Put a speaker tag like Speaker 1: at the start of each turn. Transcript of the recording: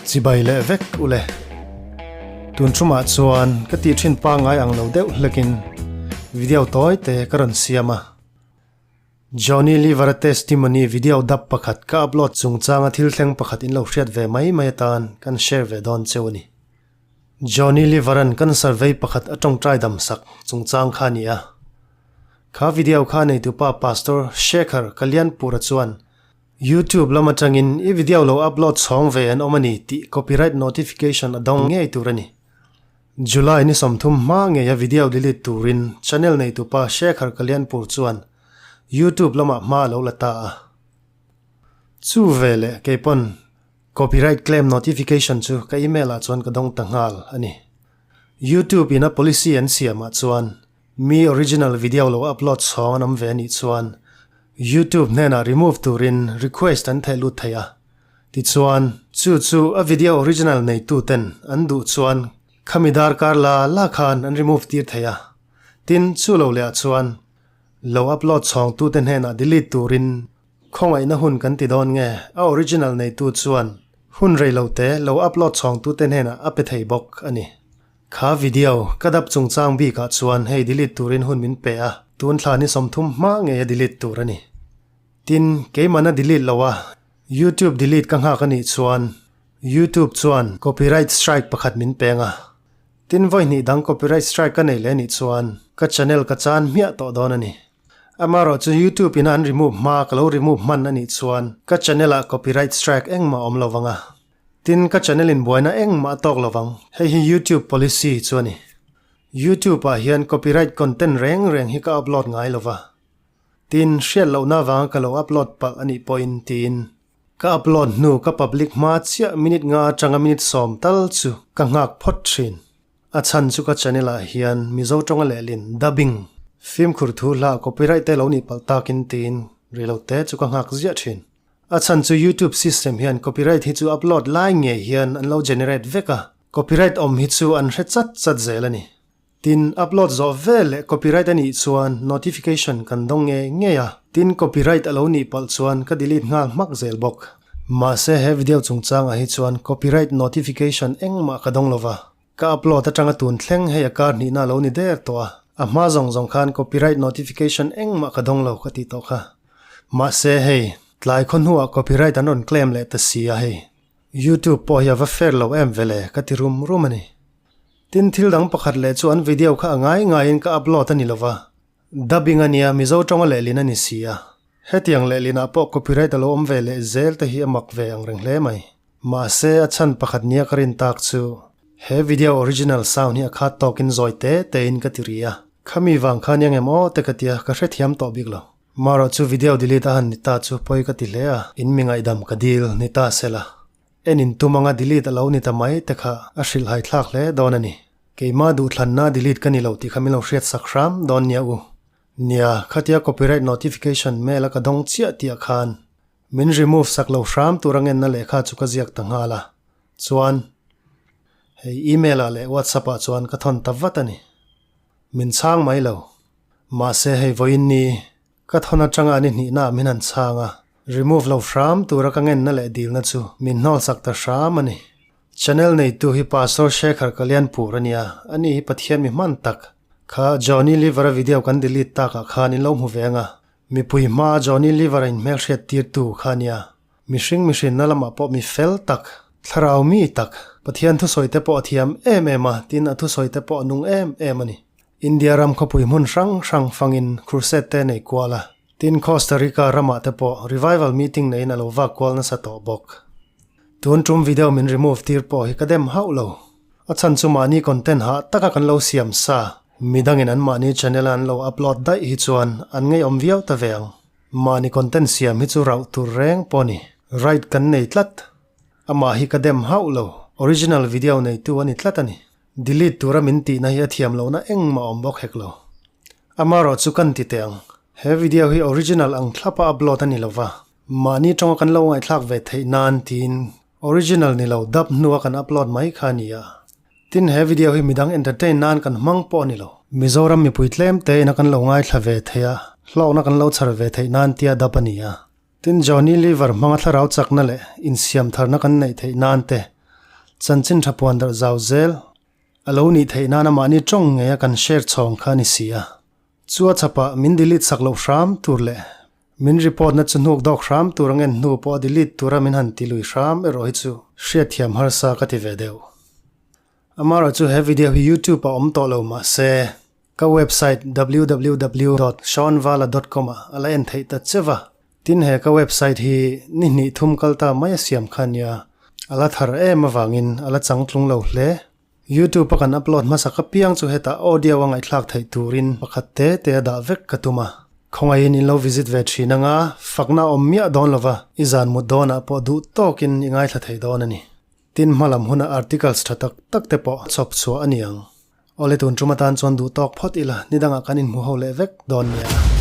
Speaker 1: Chibai leh vek ule. Tun thumah chuan ka tih thin pangngai ang lo deuh hlekin video tawi te ka rawn siam a. Johnny Lever-a testimony video dap pakhat ka upload chungchanga thil thleng pakhat in lo hriat ve mai mai atan kan share ve dawn cheu a ni. Johnny Lever-a'n cancer vei pakhat a tawngtai dam sak chungchang kha a ni a. Kha video kha neitupa Pastor Shekhar Kalyanpur-a chuan YouTube lam atangin i video lo upload chhawng ve an awm a ni tih copyright notification a dawng ngei tur a ni. July ni 30 hma ngeia video delete turin channel neitupa Shekhar Kalyanpur chuan YouTube lamah hma a lo la ta a. Chu veleh keipawn Copyright claim notification chu ka email ah chuan ka dawng ta nghal a ni. YouTube in a policy an siam ah chuan mi original video lo upload chhawng an awm ve anih chuan YouTube hnenah remove turin request an theh lut thei a. Tichuan, chu chu a video original neitu ten an duh chuan khami darkar la la khan an remove tir thei a. Tin, chu lo leh ah chuan lo upload chhawng tute hnenah delete turin Khawngaihna hun kan ti dawn nge? A original neitu chuan hun rei lo te lo upload chhawngtute hnenah a pe thei bawk a ni. Kha video ka dap chungchang bikah chuan hei delete turin hun min pe a, tun thla ni 30 hma ngei a delete tur a ni. Tin, keimahna delete lo a, YouTube delete ka nghak a nih chuan YouTube chuan copyright strike pakhat min peng a. Tin, vawi hnih dang copyright strike ka nei leh a nih chuan ka channel ka chan hmiah tawh dawn a ni. Amaherawh chu YouTube ina an remove hma ka lo remove hman a nih chuan ka channel ah copyright strike engmah a awm lo vang a. Tin, ka channel in buaina engmah a tawk lo vang. Hei hi YouTube policy chu a ni. YouTube ah hian copyright content reng reng hi ka upload ngai lo va. Tin, hriat lohna avanga ka lo upload palh a nih pawhin tiin ka upload hnu ka public hma chiah minute nga atanga minute 10 tal chu ka nghak phawt thin. A chhan chu ka channel ah hian Mizo tawnga lehlin, dubbing, fimkhur thu hla copyright te lo nih palh takin tiin rilo te chu ka nghak ziah thin. A chhan chu YouTube system hian copyright hi chu upload lai ngei hian an lo generate vek a, copyright awm hi chu an hre chat chat zel a ni. Tin, upload zawh vel leh copyright a nih chuan notification kan dawng ngei ngei a, tin copyright a lo nih palh chuan ka delete nghal hmak zel bawk. Mahse he video chungchangah hi chuan copyright notification engmah ka dawng lova. Ka upload atanga tun thleng hei a kar hnihna a lo ni der tawh a, a hma zawng zawng khan copyright notification engmah ka dawng lo ka tih tawh kha. Mahse hei, tlai khaw hnuah copyright an rawn claim leh ta si a hei. YouTube pawh hi a va fair lo em vele ka ti rum rum a ni. Tin thil dang pakhat leh chu an video kha a ngai ngaiin ka upload a ni lova, dubbing a nia Mizo tawnga lehlin a ni si a. Hetiang lehlinah pawh copyright a lo awm ve leh zel te hi a mak ve ang reng hle mai. Mahse, a chhan pakhat nia ka rin tak chu, he video original sound hi a khat tawkin zawi te tein ka ti ri a, khami vang khan eng em aw te ka tia ka hrethiam tawh bik lo. Marawh chu video delete a han ni ta chu pawi ka ti hle a, in mi ngaihdam ka dil ni ta sela. En in tum anga delete a lo ni ta mai te kha a hrilhhai thlak hle dawn a ni. Keimah duhthlanna delete ka ni lo tih kha min lo hriat sak hram dawn nia u. Nia, khatia copyright notification mail a ka dawng chiah tih ah khan min remove sak lo hram tur a ngenna lehkha chu ka ziak ta nghal a. Chuan, hei email ah leh WhatsApp ah chuan ka thawn ta vat a ni. Min chhang mai lo. Mahse hei vawiin ni, ka thawn atanga an i hnihna ah min han chhang a, remove lo hram tura ka ngenna leh dilna chu min hnawl sak ta hram a ni. Channel neitu hi Pastor Shekhar Kalyanpur a nia, ani hi Pathian mi hman tak. Kha Johnny Lever-a video kan delete takah khan in lo hmu ve ang a, mipui hmaa Johnny Lever-a inhmelhriat tirtu kha a nia. Mihring mihrinna lamah pawh mi fel tak, thlarau mi tak, Pathian thusawi te pawh a thiam em em a, tin a thusawi te pawh a nung em em a ni. India ram khawpui hmun hrang hrang fangin crusade te nei kual a, tin Costa Rica ramah te pawh revival meeting neiin a lo vak kual nasa tawh bawk. Tun tum video min remove tir pawh hi ka dem hauh lo. A chhan chu mahni content hah taka kan lo siam sa, midangin an mahni channel a an lo upload daih hi chuan an ngeiawm viau ta ve ang. Mahni content siam hi chu rauh tur reng pawh a ni. Right kan nei tlat. Amah hi ka dem hauh lo. Original video neitu a ni tlat a ni. Delete tura min tihna hi a thiam lohna engmah awm bawk hek lo. Amaherawh chu kan ti teh ang. He video hi original ang thlapa upload a ni lova. Mahni tawnga kan lo ngaihthlak ve theih nan tiin original ni lo dub hnua kan upload mai kha a ni a. Tin he video hi midang entertain nan kan hmang pawh a ni lo. Mizoram mipui tlem te ina kan lo ngaithla ve thei a, hlawkna kan lo chhar ve theih nan tia dub a ni a. Tin Johnny Lever hmanga thlarau chakna leh insiam tharna kan neih theih nan te. Chanchin tha puan darh zau zel a lo nih theih nana mahni tawng ngei a kan share chhawng kha a ni si a. Chu a chhapah min delete sak loh hram tur leh min report na chu hnuk dawk hram tur a ngen hnu pawh a delete tura min han ti lui hram erawh hi chu hriatthiam harsa ka ti ve deuh. Amaherawh chu he video hi YouTube ah awm tawh lo mahse ka website www dot seanvala dot com ah a la en theih ta che va. Tin he ka website hi ni hnih thum kal ta mai a siam kha nia a la thar em avangin a la changtlung lo hle. YouTube a kan upload hmasa ka piang chu hetah audio a ngaihthlak theih turin pakhat te te a dah vek ka tum a. Khawngaihin in lo visit ve thin anga fakna a awm miah dawn lova i zan mut dawnah pawh duh tawkin i ngaithla thei dawn a ni. Tin hmalam huna articles tha tak tak te pawh chhawp chhuah a ni ang. Awle tun tum atan chuan duh tawk phawt ila nidangah kan inhmu ho leh vek dawn nia.